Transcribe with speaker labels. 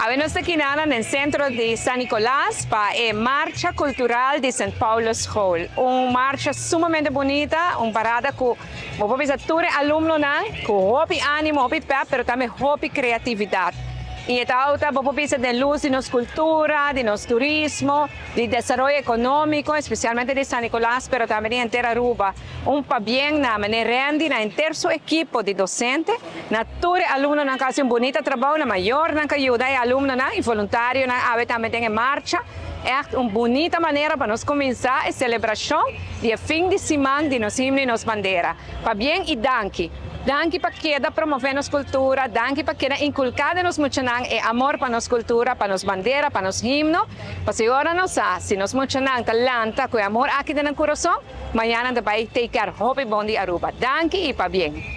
Speaker 1: Awe nos ta aki na centro di San Nicolas pa e Marcha Cultural di St. Paulus School. Un marcha sumamente bunita, un parada cu, bo por bisa, tur alumnonan, cu hopi animo, hopi pep, pero tambe hopi creatividad. Y ta, bo por bisa, di luz di nos cultura, di nos turismo, di desaroyo economico, especialmente di San Nicolas, pero tambe di henter Aruba. Un pabien na meneer Randy, na henter su ekipo di docente, na tur alumnonan cu a haci un bunita trabou, na mayornan cu a yuda e alumnonan y voluntarionan awe tambe den marcha. Echt un bunita manera pa nos cuminsa e celebracion di fin di siman di nos himno y nos bandera. Pabien y danki. Danki pa keda promove nos cultura, danki pa keda inculca den nos muchanan e amor pa nos cultura, pa nos bandera, pa nos himno. Pasobra ora nos sa, si nos muchanan ta lanta cu amor aki den curason, mañan nan ta bay take care hopi bon di Aruba. Danki y pabien.